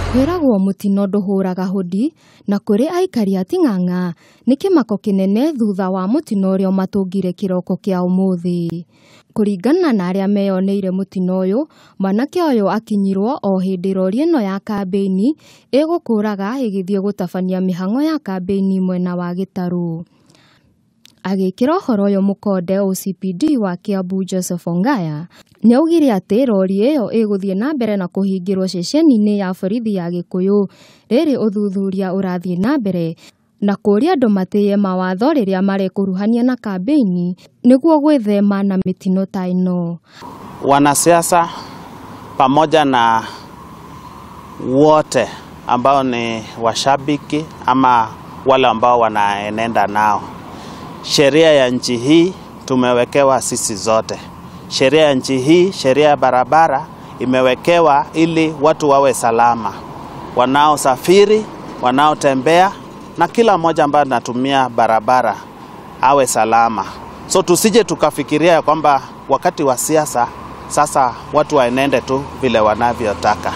Kwĩragwo mũtino ndũhũraga hũdi na kũrĩ aikari a Ting'ang'a nĩ kĩmako kĩnene thutha wa mũtino ũrĩa ũmatũngire kĩroko kĩa ũmũthĩ. Kũringana na arĩa meyoneire mũtino ũyũ, mwanake ũyũ akinyirwo o hĩndĩ rori ĩno ya kambĩini ĩgũkũraga ĩgĩthiĩ gũtabania mĩhang'o ya kambĩini mwena wa Gĩtarũ. Agĩkĩra ũhoro ũyũ mũkonde OCPD wa Kiambu Joseph Ongaya nĩaugire atĩ rori ĩyo ĩgũthiĩ na mbere na kũhingĩrwo ceceni-inĩ ya borithi ya Gĩkũyũ rĩrĩ ũthuthuria ũrathiĩ na mbere na kũũria andũ matĩye mawatho rĩrĩa marekuruhania na kambĩini nĩguo gwĩthema na mĩtino ta ĩno. Wanasiasa pamoja na wote ambao ni washabiki ama wale ambao wanaenenda nao, sheria ya nchi hii tumewekewa sisi zote. Sheria ya nchi hii, sheria ya barabara imewekewa ili watu wawe salama, wanaosafiri, wanaotembea na kila mmoja ambaye anatumia barabara awe salama. So tusije tukafikiria kwamba wakati wa siasa sasa watu waenende tu vile wanavyotaka.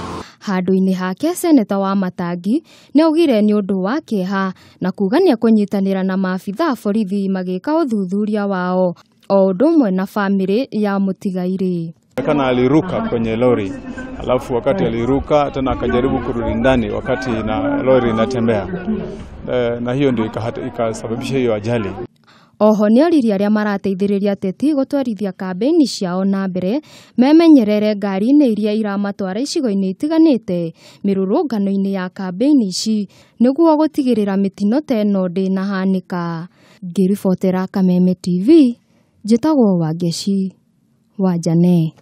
Handũ-inĩ hake seneta wa Matangi nĩaugire nĩ ũndũ wa kĩeha na kuga nĩekũnyitanĩra na maabitha a borithi magĩka ũthuthuria wao o ũndũ ũmwe na bamĩrĩ ya mũtigairĩ. Kana aliruka kwenye lori, alafu wakati aliruka tena akajaribu kurudi ndani wakati na lori inatembea, na hiyo ndio ikasababisha hiyo ajali. Oho nĩoririe arĩa marateithĩrĩria ateti gũtwarithia kambĩini ciao na mbere memenyerere ngari-inĩ iria iramatwara icigo-inĩ itiganĩte mĩrũrũngano-inĩ ya kambĩini ici nĩguo gũtigĩrĩra mĩtino ta ĩno ndĩnahanĩka. Ngĩribotera Kameme TV, njĩtagwo Wangeci wa Njane.